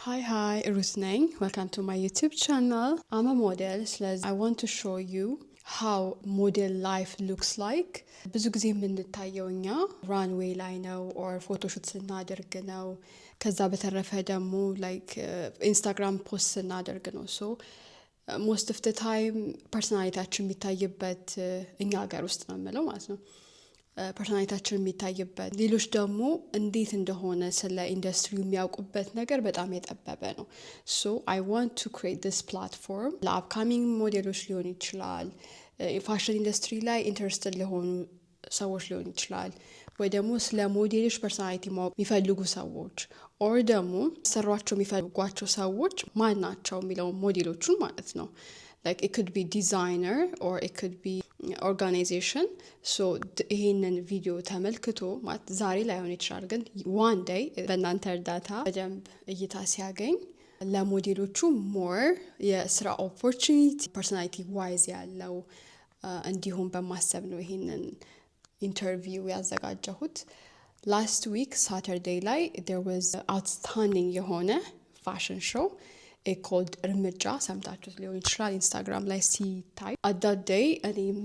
Hi, hi, ሩት ነኝ። Welcome to my YouTube channel. I'm a model። ስለዚህ I want to show you how model life looks like። ብዙ ጊዜ የምንታየው እኛ runway ላይ ነው or photoshoot ስናደርግ ነው። ከዛ በተረፈ ደግሞ like Instagram post ስናደርግ ነው። So most of the time personality ያችን የሚታይበት እኛ ሀገር ውስጥ ነው የምለው ማለት ነው፣ personality ያችን የሚታይበት፣ ሌሎች ደግሞ እንዴት እንደሆነ ስለ ኢንዱስትሪው የሚያውቁበት ነገር በጣም የጠበበ ነው። So I want to create this platform ለ upcoming ሞዴሎች ሊሆን ይችላል፣ የ fashion industry ላይ interested ለሆኑ ሰዎች ሊሆን ይችላል፣ ወይ ደግሞ ስለ ሞዴሎች personality ማወቅ የሚፈልጉ ሰዎች or ደግሞ ሰሯቸው የሚፈልጓቸው ሰዎች ማን ናቸው የሚለው ሞዴሎቹን ማለት ነው። Like it could be designer or it could be organization። So ይሄንን ቪዲዮ ተመልክቶ፣ ማለት ዛሬ ላይሆን ይችላል፣ ግን one day በእናንተ እርዳታ በደንብ እይታ ሲያገኝ ለሞዴሎቹ more የስራ opportunity personality wise ያለው እንዲሁም በማሰብ ነው ይሄንን interview ያዘጋጀሁት። Last week Saturday ላይ there was outstanding የሆነ fashion show called እርምጃ። ሰምታችሁት ሊሆን ይችላል Instagram ላይ ሲታይ። At that day እኔም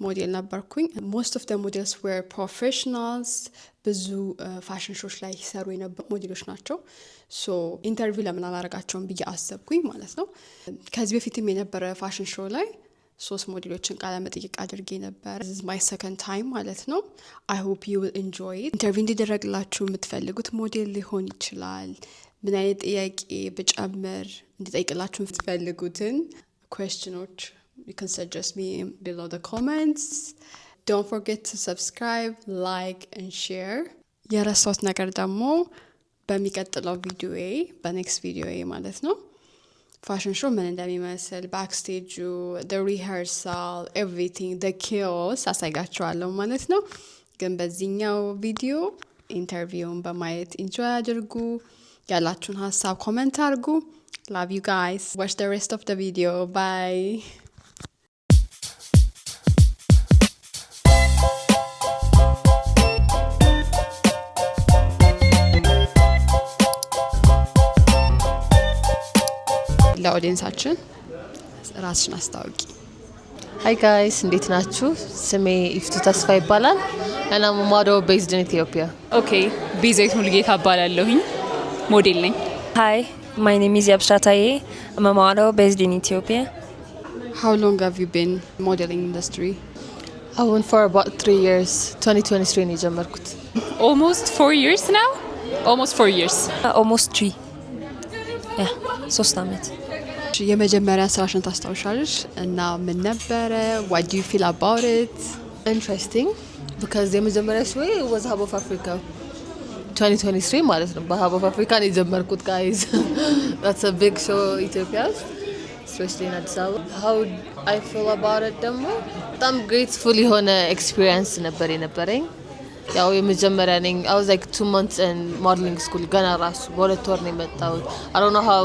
ሞዴል ነበርኩኝ። Most of the models were professionals፣ ብዙ fashion show ዎች ላይ ሲሰሩ የነበሩ ሞዴሎች ናቸው። So interview ለምን አላረጋቸውም ብዬ አሰብኩኝ ማለት ነው። ከዚህ በፊትም የነበረ fashion show ላይ ሶስት ሞዴሎችን ቃለ መጠይቅ አድርጌ ነበር። My second time ማለት ነው። I hope you will enjoy። Interview እንዲደረግላችሁ የምትፈልጉት ሞዴል ሊሆን ይችላል። ምን አይነት ጥያቄ ብጨምር፣ እንዲጠይቅላችሁ የምትፈልጉትን question ኦች you can suggest me below the comments. Don't forget to subscribe, like and share. የረሳሁት ነገር ደግሞ በሚቀጥለው ቪዲዮዬ፣ በ next ቪዲዮዬ ማለት ነው፣ fashion show ምን እንደሚመስል፣ backstage ኡ፣ rehearsal፣ everything, the chaos አሳያችኋለሁ ማለት ነው። ግን በዚህኛው ቪዲዮ interview ውን በማየት enjoy አድርጉ። ያላችሁን ሀሳብ comment አድርጉ። Love you guys. Watch the rest of the video. Bye. ለ audience ኣችን ራስሽን አስታውቂ። Hi guys፣ እንዴት ናችሁ? ስሜ ኢፍቱ ተስፋ ይባላል and I'm a model based in Ethiopia. Okay፣ ቤዛዊት ሙሉጌታ እባላለሁኝ፣ ሞዴል ነኝ። Hi, my name is Yabsra Taye. I'm a model based in Ethiopia. How long have you been modeling industry? I went for about 3 years. 2023 ነው የጀመርኩት። Almost 4 years now. Almost 4 years. Almost 3. Yeah, 3 ዓመት። የመጀመሪያ ስራሽን ታስታውሻለሽ? እና ምን ነበረ? What do you feel about it? Interesting, because የመጀመሪያ show was Hub of Africa 2023 ማለት ነው። በ Hub of Africa ነው የጀመርኩት guys። That's a big show ኢትዮጵያ ውስጥ፣ especially in አዲስ አበባ። How I feel about it ደግሞ በጣም grateful የሆነ experience ነበር የነበረኝ። ያው የመጀመሪያ ነኝ። I was like 2 months in modeling school። ገና ራሱ በ2 ወር ነው የመጣሁት። I don't know how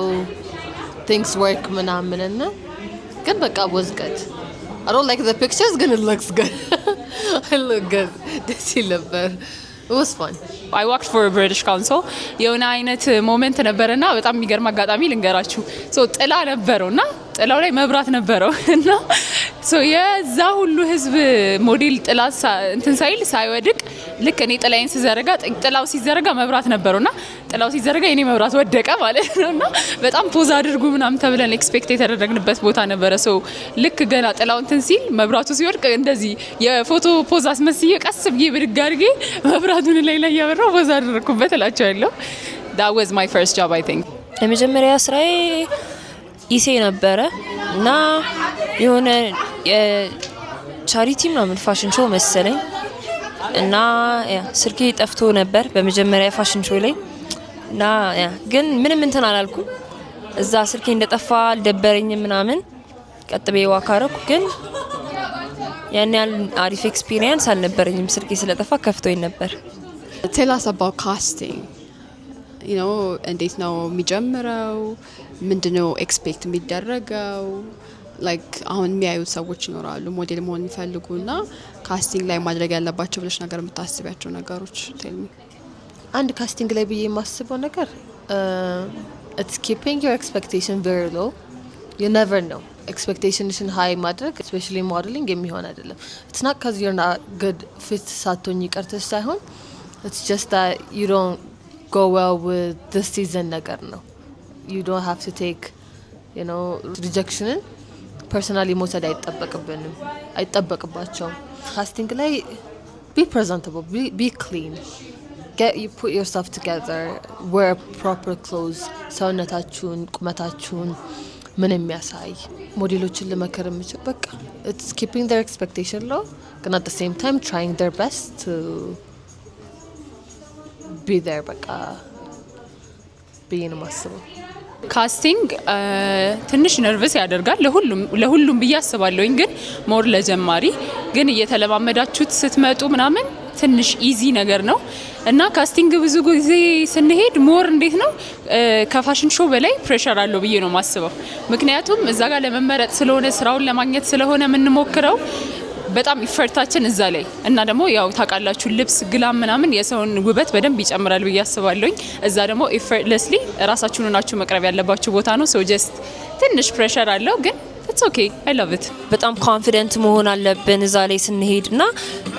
things work ምናምን እና ግን በቃ was good. I don't like the pictures ግን it looks good. I look good. ደስ ይል ነበር። It was fun. I worked for British Council። የሆነ አይነት moment ነበረና በጣም የሚገርም አጋጣሚ ልንገራችሁ። So ጥላ ነበረው እና ጥላው ላይ መብራት ነበረው እና so የዛ ሁሉ ህዝብ ሞዴል ጥላ እንትን ሳይል፣ ሳይወድቅ፣ ልክ እኔ ጥላዬን ስዘረጋ፣ ጥላው ሲዘረጋ መብራት ነበረው እና ጥላው ሲዘረጋ የኔ መብራት ወደቀ ማለት ነው። እና በጣም pose አድርጉ ምናምን ተብለን expect የተደረግንበት ቦታ ነበረ። So ልክ ገና ጥላው እንትን ሲል መብራቱ ሲወድቅ እንደዚህ የፎቶ pose አስመስዬ ቀስ ብዬ ብድግ አድርጌ መብራቱን ላይ ላይ እያበራው pose አደረግኩበት እላቸዋለሁ። That was my first job, I think. የመጀመሪያ ስራዬ ኢሴ ነበረ እና የሆነ የ charity ምናምን fashion show መሰለኝ እና yeah፣ ስልኬ ጠፍቶ ነበር በመጀመሪያ fashion show ላይ እና yeah፣ ግን ምንም እንትን አላልኩም። እዛ ስልኬ እንደጠፋ አልደበረኝም ምናምን፣ ቀጥ ብዬ walk አረኩ። ግን ያን ያህል አሪፍ experience አልነበረኝም። ስልኬ ስለጠፋ ከፍቶኝ ነበር። Tell us about casting. እንዴት ነው የሚጀምረው? ምንድነው expect የሚደረገው? Like አሁን የሚያዩት ሰዎች ይኖራሉ ሞዴል መሆን የሚፈልጉ እና casting ላይ ማድረግ ያለባቸው ብለሽ ነገር የምታስቢያቸው ነገሮች tell me. አንድ casting ላይ ብዬ የማስበው ነገር It's keeping your expectation very low. You never know. Expectation ሽን high ማድረግ especially modeling የሚሆን አይደለም። It's not 'cause you're not good fit ሳትሆኝ ቀርተሽ ሳይሆን it's just that you don't go well with this season ነገር ነው። You don't have to take rejection ን personally መውሰድ አይጠበቅብንም፣ አይጠበቅባቸውም። Casting ላይ be presentable, be clean, get you put yourself together, wear proper clothes፣ ሰውነታችሁን ቁመታችሁን ምን የሚያሳይ። ሞዴሎችን ልመክር የምችል በቃ it's keeping their expectation low ግን at same time trying their best to be there በቃ ብዬ ነው የማስበው። Casting ትንሽ nervous ያደርጋል ለሁሉም ብዬ አስባለሁኝ። ግን more ለጀማሪ ግን እየተለማመዳችሁት ስትመጡ ምናምን ትንሽ easy ነገር ነው። እና casting ብዙ ጊዜ ስንሄድ more እንዴት ነው ከ fashion show በላይ pressure አለው ብዬ ነው የማስበው። ምክንያቱም እዛ ጋር ለመመረጥ ስለሆነ፣ ስራውን ለማግኘት ስለሆነ የምንሞክረው፣ በጣም effort ኣችን እዛ ላይ። እና ደግሞ ያው ታውቃላችሁ ልብስ glam ምናምን የሰውን ውበት በደንብ ይጨምራል ብዬ አስባለሁኝ። እዛ ደግሞ effortlessly ራሳችሁን ሆናችሁ መቅረብ ያለባችሁ ቦታ ነው። So just ትንሽ pressure አለው ግን it's okay, I love it። በጣም confident መሆን አለብን እዛ ላይ ስንሄድ። እና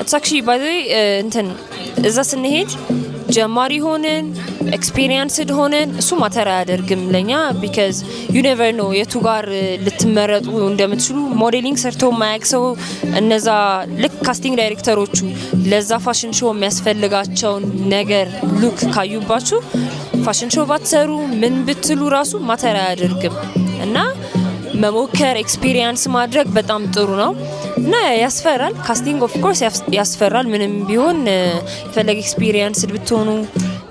it's actually, by the way, እንትን እዛ ስንሄድ ጀማሪ ሆንን experienced ሆንን እሱ matter አያደርግም ለኛ because you never know የቱ ጋር ልትመረጡ እንደምትችሉ። Modeling ሰርቶ የማያውቅ ሰው እነዛ ልክ casting director ኦቹ ለዛ fashion show የሚያስፈልጋቸውን ነገር look ካዩባችሁ fashion show ባትሰሩ ምን ብትሉ ራሱ matter አያደርግም። እና መሞከር፣ experience ማድረግ በጣም ጥሩ ነው። እና ያስፈራል። Casting of course ያስፈራል። ምንም ቢሆን የፈለገ experience ብትሆኑ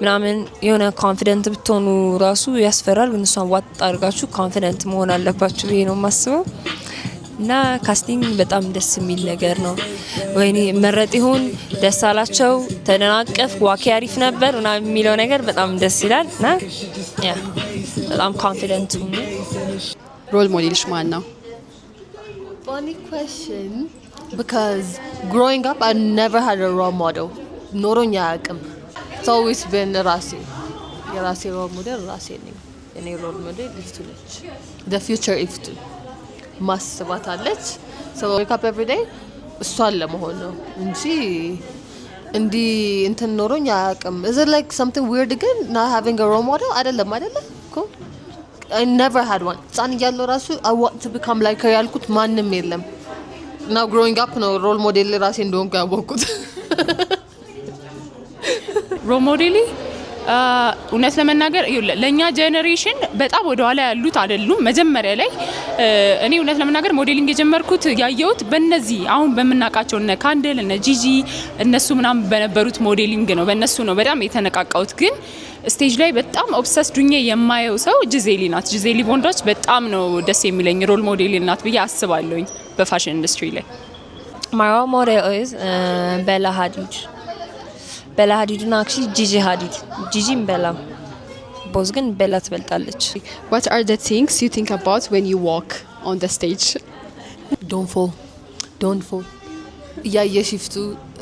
ምናምን የሆነ confident ብትሆኑ ራሱ ያስፈራል። ግን እሷን ዋጥ አድርጋችሁ confident መሆን አለባችሁ ብዬ ነው የማስበው። እና casting በጣም ደስ የሚል ነገር ነው። ወይኔ መረጥ ይሁን ደስ አላቸው፣ ተደናቀፍ፣ walk ኤ አሪፍ ነበር ምናምን የሚለው ነገር በጣም ደስ ይላል። እና yeah፣ በጣም confident ሁኑ። Role model ሽ ማን ነው? Funny question, because growing up I never had a role model. ኖሮኝ አያውቅም። It's always been ራሴ። የራሴ role model ራሴ ነኝ። የኔ role model ኢፍቱ ነች። The future ኢፍቱ ማስባት አለች። So I wake up every day እሷን ለመሆን ነው እንጂ እንዲህ እንትን ኖሮኝ አያውቅም። Is it like something weird ግን not having a role model? አይደለም አይደለ እኮ። I never had one. ህፃን እያለሁ ራሱ I want to become like her ያልኩት ማንም የለም። Now growing up ነው role model ራሴ እንደሆንኩ ያወቅኩት። Role model ኤ እውነት ለመናገር ይኸውልህ ለእኛ generation በጣም ወደኋላ ያሉት አይደሉም። መጀመሪያ ላይ እኔ እውነት ለመናገር modeling የጀመርኩት ያየሁት በእነዚህ አሁን በምናውቃቸው እነ ካንድል፣ እነ ጂጂ እነሱ ምናምን በነበሩት modeling ነው። በእነሱ ነው በጣም የተነቃቃሁት። ግን stage ላይ በጣም obsessed ሁኜ የማየው ሰው ጂዜሊ ናት። ጂዜሊ ቦንዳች በጣም ነው ደስ የሚለኝ፣ role model ናት ብዬ አስባለሁኝ በ fashion industry ላይ። My role model is Bella Hadid. ቤላ ሀዲድ እና actually ጂጂ ሀዲድ፣ ጂጂም ቤላ both ግን ቤላ ትበልጣለች። What are the things you think about when you walk on the stage? Don't fall, don't fall. እያየሽ ይፍቱ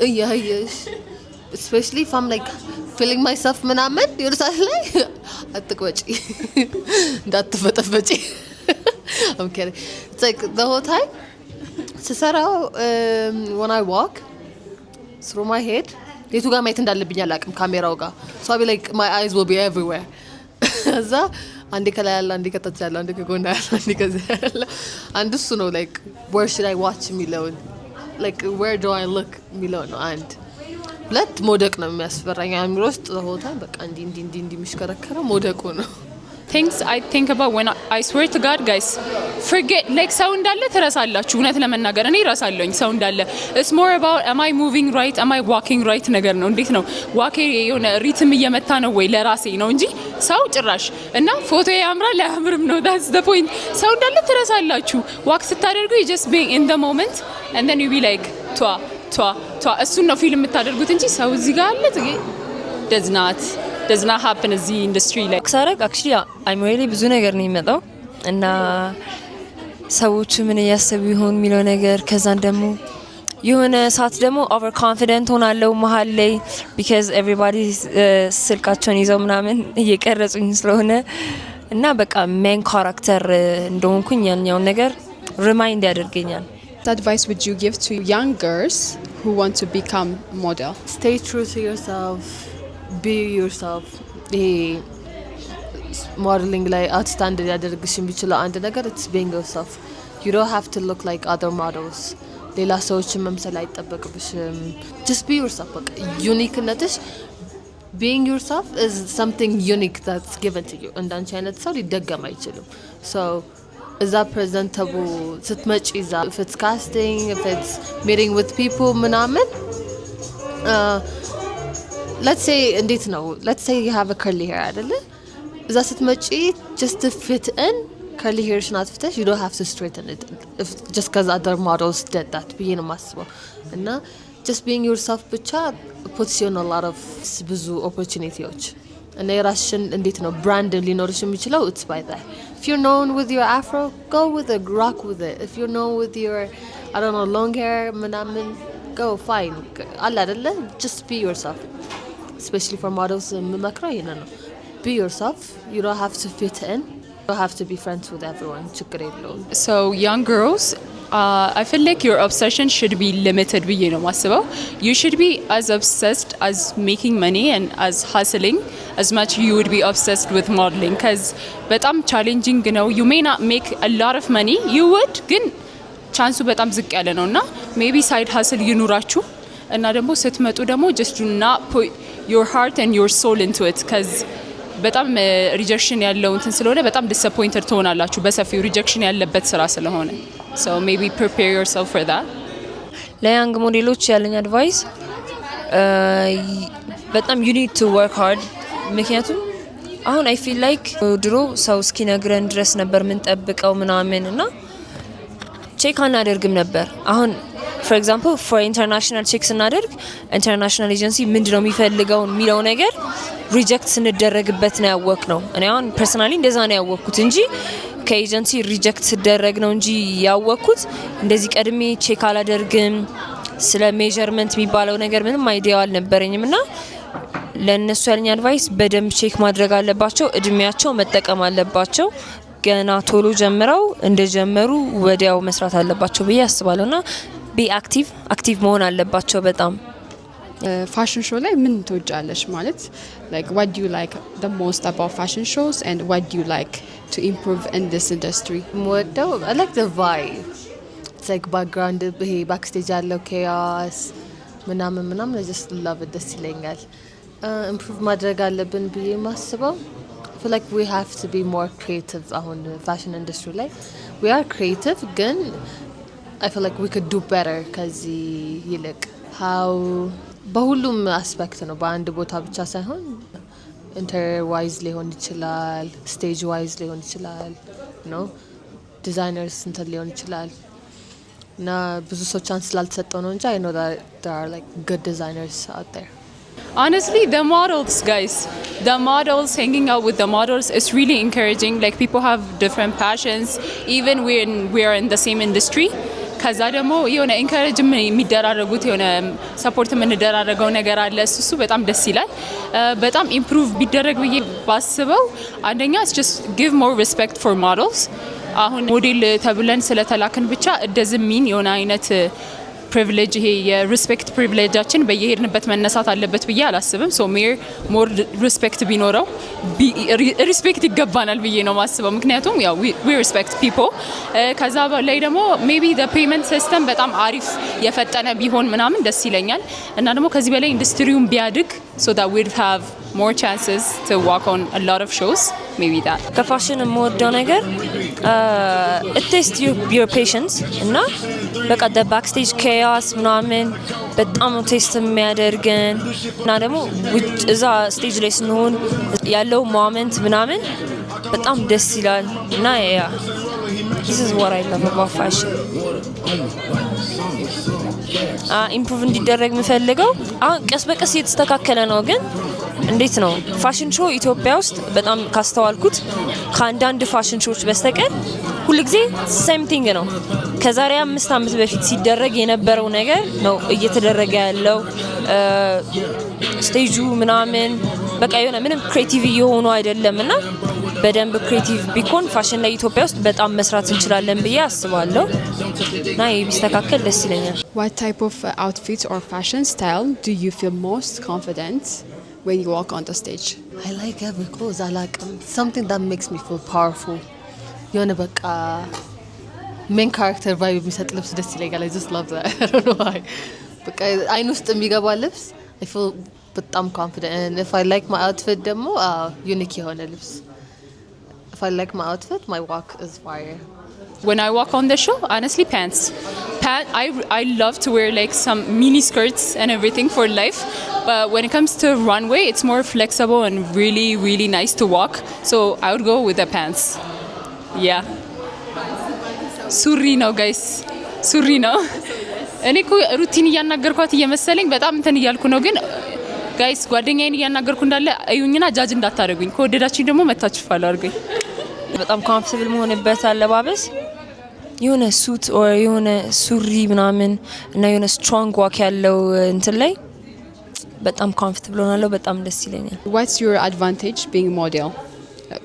እያየሽ፣ especially if I'm like feeling myself ምናምን የሆነ ሰዓት ላይ አትቅበጪ እንዳትፈጠፈጪ። I'm kidding. It's like the whole time ስሰራው when I walk through my head የቱ ጋር ማየት እንዳለብኝ አላውቅም ካሜራው ጋር፣ so I'll be like, my eyes will be everywhere። እዛ አንዴ ከላይ ያለ፣ አንዴ ከታች ያለ፣ አንዴ ከጎን ያለ፣ አንዴ ከዚያ ያለ። አንድ እሱ ነው፣ like where should I watch የሚለውን፣ like where do I look የሚለው ነው አንድ። ሁለት መውደቅ ነው የሚያስፈራኝ። አእምሮ ውስጥ the whole time በቃ እንዲህ እንዲህ እንዲህ እንዲህ የሚሽከረከረው መውደቁ ነው። Things I think about when I swear to God, guys, forget like ሰው እንዳለ ትረሳላችሁ። እውነት ለመናገር እኔ እረሳለሁኝ ሰው እንዳለ። It's more about am I moving right, am I walking right ነገር ነው። እንዴት ነው walk ኤ የሆነ rhythm እየመታ ነው ወይ ለራሴ ነው እንጂ ሰው ጭራሽ እና ፎቶ ያምራል አያምርም ነው፣ that's the point። ሰው እንዳለ ትረሳላችሁ። Walk ስታደርጉ you just being in the moment and then you be like ቷ ቷ ቷ፣ እሱን ነው feel የምታደርጉት እንጂ ሰው እዚህ ጋር አለ does not happen እዚህ ኢንዱስትሪ ላይ። ሳረግ actually አይምሮዬ ላይ ብዙ ነገር ነው የሚመጣው እና ሰዎቹ ምን እያሰቡ ይሆን የሚለው ነገር፣ ከዛን ደግሞ የሆነ ሰዓት ደግሞ over confident ሆናለው መሀል ላይ because everybody ስልካቸውን ይዘው ምናምን እየቀረጹኝ ስለሆነ። እና በቃ main character እንደሆንኩኝ ያኛውን ነገር remind ያደርገኛል። What advice would you give to young girls who want to become model? Stay true to yourself, be yourself። ይሄ modeling ላይ outstand ሊያደርግሽ የሚችለው አንድ ነገር it's being yourself. You don't have to look like other models። ሌላ ሰዎችን መምሰል አይጠበቅብሽም። Just be yourself። በቃ unique ነትሽ፣ being yourself is something unique that's given to you። እንዳንቺ አይነት ሰው ሊደገም አይችልም። So እዛ presentable ስትመጪ፣ እዛ if it's casting, if it's meeting with people ምናምን፣ let's say እንዴት ነው፣ let's say you have a curly hair አይደለ? እዛ ስትመጪ just to fit in curly hair ሽን አጥፍተሽ you don't have to straighten it if just 'cause other models did that ብዬ ነው የማስበው። እና just being yourself ብቻ puts you in a lot of ብዙ opportunity ዎች። እና የራስሽን እንዴት ነው brand ሊኖርሽ የሚችለው it's by that. If you're known with your afro, go with it, rock with it. If you're known with your, I don't know, long hair ምናምን, go fine አለ አይደለ? Just be yourself. Especially for models የምመክረው ይሄንን ነው። Be yourself. You don't have to fit in. You don't have to be friends with everyone። ችግር የለውም። So young girls, I feel like your obsession should be limited ብዬ ነው ማስበው። You should be as obsessed as making money and as hustling as much you would be obsessed with modeling, 'cause በጣም challenging ነው። You may not make a lot of money, you would ግን chance ኡ በጣም ዝቅ ያለ ነው። እና maybe side hustle ይኑራችሁ። እና ደግሞ ስትመጡ ደግሞ just do not put your heart and your soul into it, 'cause በጣም rejection ያለው እንትን ስለሆነ በጣም disappointed ትሆናላችሁ በሰፊው rejection ያለበት ስራ ስለሆነ። So maybe prepare yourself for that. ለ young ሞዴሎች ያለኝ advice በጣም you need to work hard። ምክንያቱም አሁን I feel like ድሮ ሰው እስኪነግረን ድረስ ነበር ምንጠብቀው ምናምን እና check አናደርግም ነበር። አሁን for example for international check ስናደርግ international agency ምንድነው የሚፈልገው የሚለው ነገር reject ስንደረግበት ነው ያወቅነው። እኔ አሁን personally እንደዛ ነው ያወቅኩት እንጂ ከ agency reject ስደረግ ነው እንጂ ያወቅኩት። እንደዚህ ቀድሜ check አላደርግም። ስለ measurement የሚባለው ነገር ምንም idea ው አልነበረኝም። እና ለእነሱ ያለኝ advice በደንብ check ማድረግ አለባቸው። እድሜያቸው መጠቀም አለባቸው። ገና ቶሎ ጀምረው እንደጀመሩ ወዲያው መስራት አለባቸው ብዬ አስባለሁ። እና be active፣ active መሆን አለባቸው በጣም። Fashion show ላይ ምን ትወጃለሽ? ማለት like what do you like the most about fashion shows and what do you like to improve in this industry? የምወደው I like the vibe. It's like background ይሄ backstage ያለው chaos ምናምን ምናምን I just love it። ደስ ይለኛል። Improve ማድረግ አለብን ብዬ የማስበው I feel like we have to be more creative። አሁን fashion industry ላይ we are creative ግን I feel like we could do better ከዚህ ይልቅ። How በሁሉም aspect ነው፣ በአንድ ቦታ ብቻ ሳይሆን interior wise ሊሆን ይችላል፣ stage wise ሊሆን ይችላል፣ designers እንትን ሊሆን ይችላል። እና ብዙ ሰው chance ስላልተሰጠው ነው እንጂ I know that there are like good designers out there. Honestly, the models, guys, the models, hanging out with the models is really encouraging. Like, people have different passions, even when we are in the same industry. ከዛ ደግሞ የሆነ encourage የሚደራረጉት የሆነ support የምንደራረገው ነገር አለ። እሱ በጣም ደስ ይላል። በጣም improve ቢደረግ ብዬ ባስበው አንደኛ just give more respect for models። አሁን ሞዴል ተብለን ስለተላክን ብቻ doesn't mean የሆነ አይነት privilege፣ ይሄ የ respect privilege ኣችን በየሄድንበት መነሳት አለበት ብዬ አላስብም። So more respect ቢኖረው፣ respect ይገባናል ብዬ ነው ማስበው። ምክንያቱም ያው we respect people። ከዛ በላይ ደግሞ maybe payment system በጣም አሪፍ የፈጠነ ቢሆን ምናምን ደስ ይለኛል። እና ደግሞ ከዚህ በላይ ኢንዱስትሪውን ቢያድግ so that we'd have more chances to walk on a lot of shows, maybe that. ከፋሽን የምወደው ነገር test your patience እና በቃ backstage chaos ምናምን በጣም test የሚያደርገን እና ደግሞ እዛ stage ላይ ስንሆን ያለው moment ምናምን በጣም ደስ ይላል። እና yeah, this is what I love about fashion. Improve እንዲደረግ የምፈልገው አሁን ቀስ በቀስ እየተስተካከለ ነው፣ ግን እንዴት ነው fashion show ኢትዮጵያ ውስጥ በጣም ካስተዋልኩት ከአንዳንድ fashion show ዎች በስተቀር ሁልጊዜ same thing ነው። ከዛሬ 5 ዓመት በፊት ሲደረግ የነበረው ነገር ነው እየተደረገ ያለው። Stage ኡ ምናምን በቃ የሆነ ምንም creative እየሆኑ አይደለም እና በደንብ creative ቢኮን ፋሽን ላይ ኢትዮጵያ ውስጥ በጣም መስራት እንችላለን ብዬ አስባለሁ እና ይህ ቢስተካከል ደስ ይለኛል። What type of outfits or fashion style do you feel most confident when you walk on the stage? I like every clothes. አላቅም, something that makes me feel powerful. የሆነ በቃ main character vibe የሚሰጥ ልብስ ደስ ይለኛል። I just love that. I don't know why. በቃ አይን ውስጥ የሚገባ ልብስ I feel በጣም confident, and if I like my outfit ደግሞ unique የሆነ ልብስ, if I like my outfit, my walk is fire. When I walk on the show, honestly, pants. I love to wear like some mini skirts and everything for life. But when it comes to runway, it's more flexible and really, really nice to walk. So I would go with the pants. Yeah. ሱሪ ነው guys፣ ሱሪ ነው። እኔ እኮ ሩቲን እያናገርኳት እየመሰለኝ በጣም እንትን እያልኩ ነው። ግን guys ጓደኛዬን እያናገርኩ እንዳለ እዩኝና judge እንዳታደርጉኝ። ከወደዳችሁኝ ደግሞ መታችሁ follow አድርጉኝ። በጣም comfortable መሆንበት አለባበስ የሆነ suit or የሆነ ሱሪ ምናምን እና የሆነ strong walk ያለው እንትን ላይ በጣም comfortable ሆናለሁ። በጣም ደስ ይለኛል። What's your advantage being model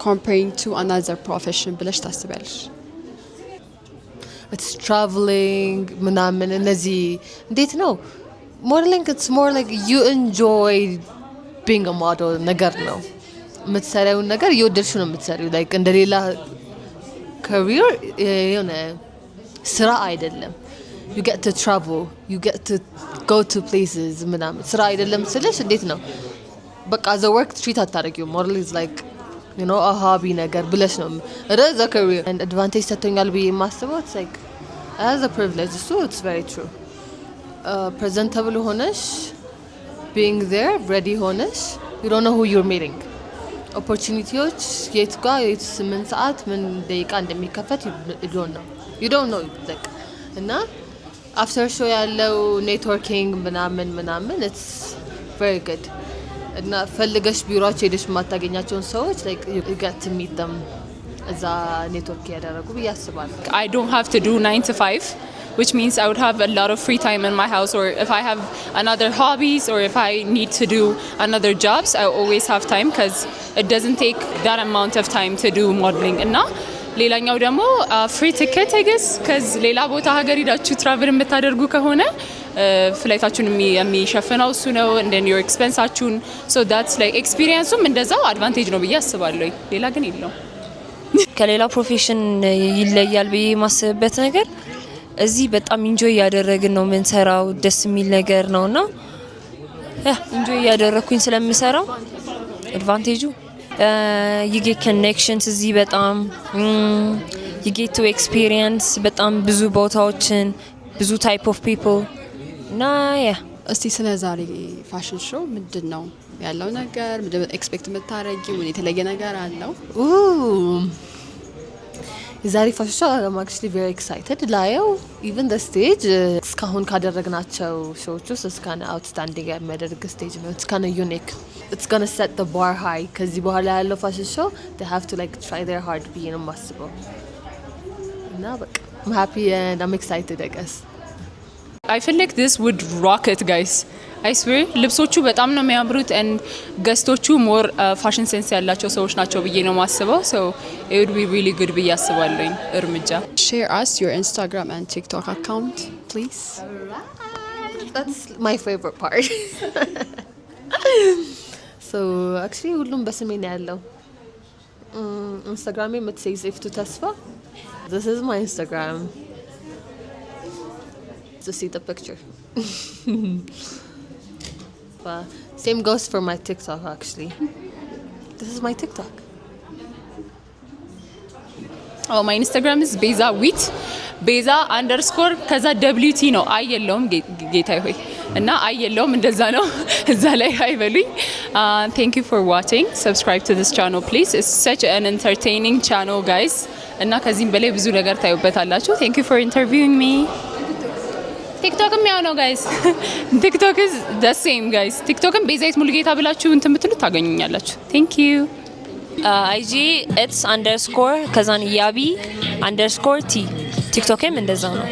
comparing to another profession ብለሽ ታስቢያለሽ? It's traveling ምናምን። እነዚህ እንዴት ነው modeling, it's more like you enjoy being a model ነገር ነው። የምትሰሪውን ነገር እየወደድሽው ነው የምትሰሪው። Like እንደ ሌላ career የሆነ ስራ አይደለም። You get to travel, you get to go to places ምናምን። ስራ አይደለም ስልሽ እንዴት ነው በቃ as a work treat አታደርጊው። Model is like a hobby ነገር ብለሽ ነው as a career. Advantage ሰጥቶኛል ብዬ የማስበው it's like as a privilege እሱ it's very true. Presentable ሆነሽ, being there, ready ሆነሽ, you don't know who you're meeting. Opportunity ዎች የት ጋ የት ስምንት ሰዓት ምን ደቂቃ እንደሚከፈት you don't know like እና after show ያለው networking ምናምን ምናምን, it's very good. እና ፈልገሽ ቢሮቸው ሄደሽ የማታገኛቸውን ሰዎች like you get to meet them እዛ ኔትወርክ ያደረጉ ብዬ አስባለሁ። I don't have to do 9 to 5, which means I would have a lot of free time in my house. Or if I have another hobbies, or if I need to do another jobs, I always have time because it doesn't take that amount of time to do modeling. እና ሌላኛው ደግሞ free ticket, I guess, 'cause ሌላ ቦታ ሀገር ሄዳችሁ travel የምታደርጉ ከሆነ flight ኣችሁን የሚሸፍነው እሱ ነው። And then your expense ኣችሁን, so that's like experience ኡም እንደዛው advantage ነው ብዬ አስባለሁ። ሌላ ግን የለውም። ከሌላው profession ይለያል ብዬ የማስብበት ነገር እዚህ በጣም enjoy እያደረግን ነው የምንሰራው። ደስ የሚል ነገር ነው እና yeah, enjoy እያደረግኩኝ ስለምሰራው advantage ኡ you get connections እዚህ በጣም you get to experience በጣም ብዙ ቦታዎችን፣ ብዙ type of people እና yeah. እስቲ ስለ ዛሬ fashion show ምንድን ነው ያለው ነገር? ምንድን ነው expect የምታረጊው? ምን የተለየ ነገር አለው? የዛሬ fashion show, I'm actually very excited ላየው። Even the stage እስካሁን ካደረግናቸው show ዎች ውስጥ it's kinda outstanding የሚያደርግ stage ነው። It's kinda unique. It's gonna set the bar high. ከዚህ በኋላ ያለው fashion show, they have to like try their hard ብዬ ነው የማስበው እና በቃ I'm happy and I'm excited, I guess. I feel like this would rock it, guys. I swear ልብሶቹ በጣም ነው የሚያምሩት and guest ኦቹ more fashion sense ያላቸው ሰዎች ናቸው ብዬ ነው የማስበው። So it would be really good ብዬ አስባለሁኝ። እርምጃ Share us your Instagram and TikTok account, please. That's my favorite part. So actually ሁሉም በስሜ ነው ያለው። ኢንስታግራሜ የምትሴዝ ኢፍቱ ተስፋ። This is my Instagram to see the picture. But same goes for my TikTok, actually. This is my TikTok. Oh, my Instagram is ቤዛ with ቤዛ underscore ከዛ WT ነው። I የለውም ጌታዬ ሆይ እና I የለውም እንደዛ ነው። እዛ ላይ አይበሉኝ። Thank you for watching. Subscribe to this channel, please. It's such an entertaining channel, guys, እና ከዚህም በላይ ብዙ ነገር ታዩበታላችሁ። Thank you for interviewing me. ቲክቶክም ያው ነው guys። TikTok is the same, guys። ቲክቶክም ቤዛዊት ሙሉጌታ ብላችሁ እንትን ብትሉ ታገኙኛላችሁ። Thank you. IG, it's underscore ከዛን ያቢ underscore T. ቲክቶክም እንደዛ ነው።